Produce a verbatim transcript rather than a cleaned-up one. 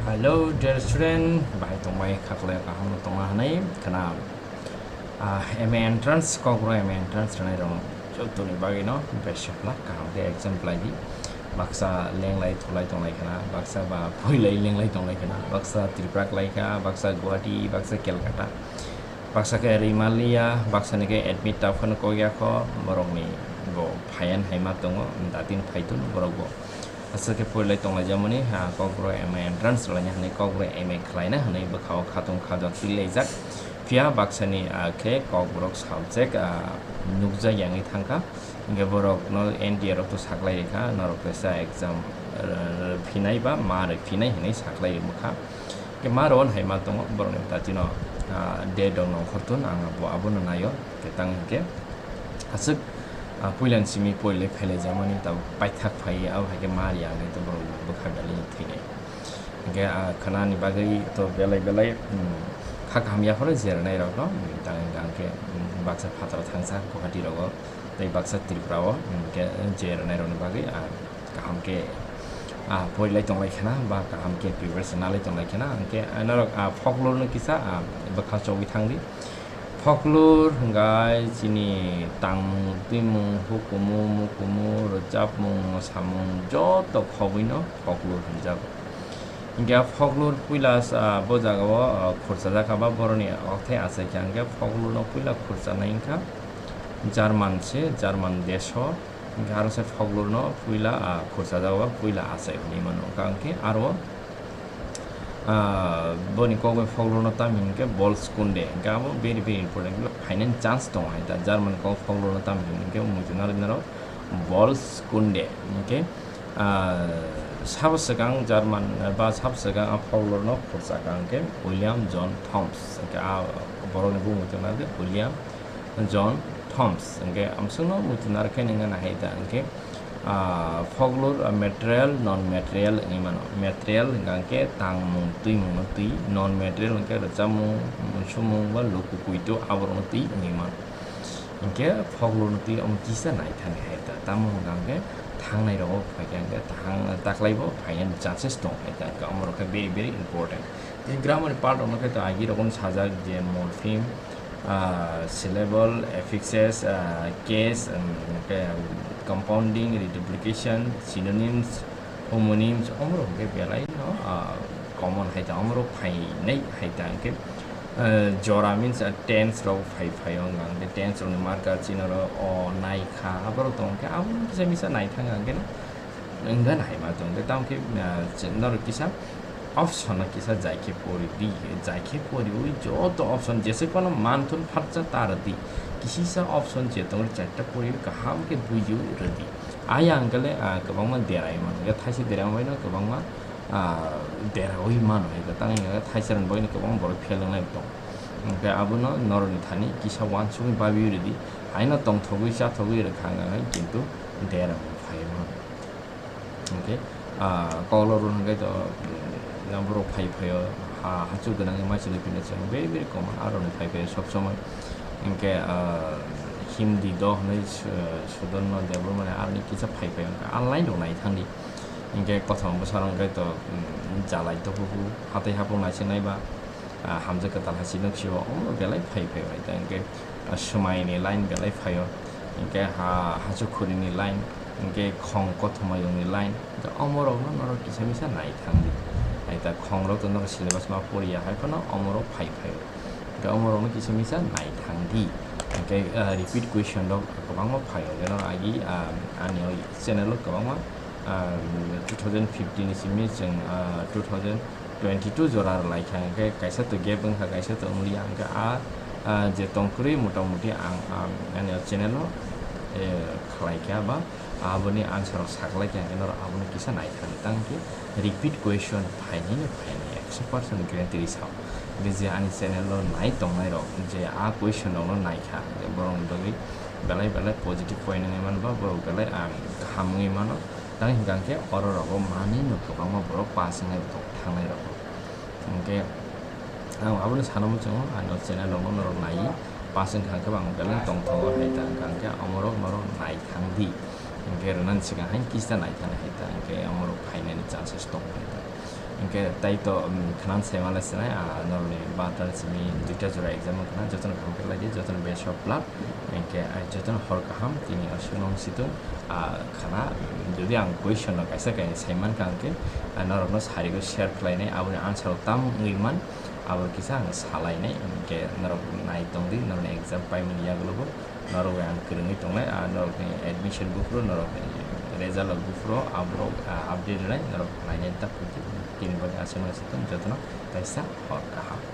Hello dear student, bahai tongbai khaklai kaham tongna hanai khna. Ah, M A entrance, Kokborok M A entrance rwnai rok jotoni bagwi no best of luck, kaham khe exam khlai di. Baksa lenglai thulai tonglai khna, baksa ba phuilai lenglai tonglai khna, baksa Tripura khlai kha, baksa Guwahati, baksa Kolkata, baksa khe rimaliya, baksa ni khe admit ta phano kok ya kho, borok ni bo phayan hai ma tongo, datin phaitun borok bo. Aswk khe porilai tonglaijamani, ha, Kokborok M A entrance rwlaina hwnwi, Kokborok M A khlaina hwnwi bwkhao khatung khajak twilaijak. Phiya baksani, ah, khe Kokborok subject, ah, nukjak yangwi thangkha. Hinkhe borokno N T A rok to saklai rikha, norok kaisa exam, ah, phinai ba ma rwi phinai hwnwi saklai rikha. Hinkhe ma rw hai ma tongo, borokni datino, ah, date rok nongkhor tun, ang abo, abono naio. Tei tang hinkhe aswk, ah, puilani simi porilai phailaijamani, tabuk paithak phaiwi, abo hai khe ma riyangni to borok bwkha belai thwinai. Hinkhe, ah, khwnani bagwi to belai belai, um, kha kaham yapharo je rwnai rokno, um, tang hinkhe ang khe, um, baksa phataro thangsa Guwahati rogo, tei baksa Tripura o, um, khe je rwnai rokni bagwi, ah, kaham khe, ah, porilai tonglai khna ba kaham khe preparation nalai tonglai khna, hinkhe, ah, norok, ah, folklore no kisa, ah, bwkha chogwi thangdi. Folklore hwnkhe chini tangmung, twimung, hukumu, mukumu, rwchapmung, mwsamung joto khobwino folklore hwnjago. Hinkhe folklore puila sa bo jagao, ah, khurchajak kha ba boroni okthai achaikha, hinkhe folklore no puila khurchanai wngkha German se, German desh o. Hinkhe aro se folklore no puila, ah, khurchajak o puila achai hwnwi mano. Hinkhe aro, ah, boni kok bai folklore no tamo hinkhe Volkskunde. Hinkhe abo very, very important. Phainani chance tongo hai ta. German kok folklore no tamo hinkhe muitu narwk narwk Volkskunde. Hinkhe, ah, sabo swkang German, ah, ba sabo swkang a folklore no khurchakha hinkhe William John Thoms. Hinkhe a borokni bumung tongna khe William John Thoms. Hinkhe amsukno muitu narwk khe nangya hai ta hinkhe, ah, folklore, ah, material, non material wngwi mano. Material hwnkha khe tangmung, twimungno twi, non material hwnkhe rwchapmung, muisumung ba luku kuitu aborokno twi wngwi mano. Hinkhe folklore no twi omo kisa naithani hai ta. Tamo hwnkha hinkhe thangnai rogo phaikha hinkhe thang-, taklaibo phainani chances tong hai ta. Hinkhe omorok khe very, very important. Tei grammar ni part rokno khe to agi rokno sajak je morpheme, ah, syllable, affixes, ah, case, um, hinkhe compounding, reduplication, synonyms, homonyms, omorok hinkhe belai no, ah, common hai ta, omorok phainai hai ta hinkhe, ah, jora means, ah, tense rok phai phaio wngkha, hinkhe tense rokni marker chini oro o, nai, kha, aborok tong khe abo kisa misa naithang hinkhe wngkha hai ma tong khe tamo khe, ah, norok kisa option no kisa jai khe pori di, jai khe poriwi joto option jese kono manthun phatsa ta rw di, kisisa option je tong rw charta poriwi kaham khe buiwi rw di. Ayang khe le, ah, kwbangma derai mano, thaisa derai mano, kwbangma ah, deraui mano hai khe, tang hinkhe thaisa rokni bagwi kwbang borok fail wngnai tongo. Hinkhe abono norokni thani kisa uansukgwi babiui rwdi, haino tongthogwi chathogwi rwkha wngkha khe, kintu dera phaiwi mano. Hinkhe, ah, koklo rw hinkhe to, mm, borok phai phaio, ha, hachuk gwnangwi maichwlwi phino chwng very, very common, aroni phai phaio sob somoi. Hinkhe, ah, Hindi do hwnwi, ah, Sudorno Debbarma aroni kisa phai phaio, hinkhe a line rok nai thangdi. Hinkhe kothoma bwsarok hinkhe to, mm, jalai topogo, hatai hapung naisinai ba, ah, hamjak kwtal hai si nuk sio, omo belai phai phai bai ta. Hinkhe, ah, swmai ni line belai phaio, hinkhe ha, hachuk khuri ni line, hinkhe khong kothoma yong ni line, hinkhe omo rok no norok kisa misa nai thang di. Hai ta khong rok to norok syllabus ma pori ya, hai phano omo rok phai phaio, hinkhe omo rok no kisa misa nai thang di. Hinkhe, ah, repeat question rok kwbangma phaio, hinkhe norok agi, ah, ani o channel o kwbangma ah, two thousand fifteen ni simi chwng, ah, two thousand twenty-two jora rwlai kha, hinkhe kaisa to gap wngkha, kaisa to wngya, hinkhe a, ah, je tongkwrwi motamuti ang, ah, ani o channel o, eh, khlai kha ba aboni answer rok saklai kha, hinkhe norok abono kisa naithani tang khe repeat question phainai no phainai ekso percent guarantee rwi sao. Hinkhe je ani channel o nai tongnai rok je a question rok no nai kha, hinkhe borok ni bagwi belai belai positive point wngwi man ba borok belai, ah, kaham wngwi mano. Tang hinkha khe oro rogo manwi no kwbangma borok pass wngnai rok thangnai rogo. Hinkhe ang abono sana muchungo, ano channel rogo norok naiwi pass wngkha khe bo ang belai tongthogo hai ta, hinkha khe omorok norok nai thang di. Hinkhe rwnani swkang hai kisa nai thani hai ta, hinkhe omorok phainani chances tongo hai ta. Hwnkhe tai to, um, khna sai manlai sinai, ah, norokni batar simi duita jora exam wng khna, jotono kaham khe khlai di, jotono best of luck. Hwnkhe, ah, jotono hor kaham, tini aswk nung situng, ah, khna, jodi ang question no kaisa kainwi sai mankha hwnkhe, ah, norokno sarigo share khlainai, aboni answer rok tamo wngwi man, abo kisa ang salainai, hwnkhe norok nai tongdi, norokni exam paimani yagulobo. Norok bai ang kwrwngwi tongnai, ah, norokni admission buphuru, norokni result buphuru, aborok, ah, update rwnai, norok nainai ta phuti. Tini boni aswk nung situng jotono kaisa hor kaham.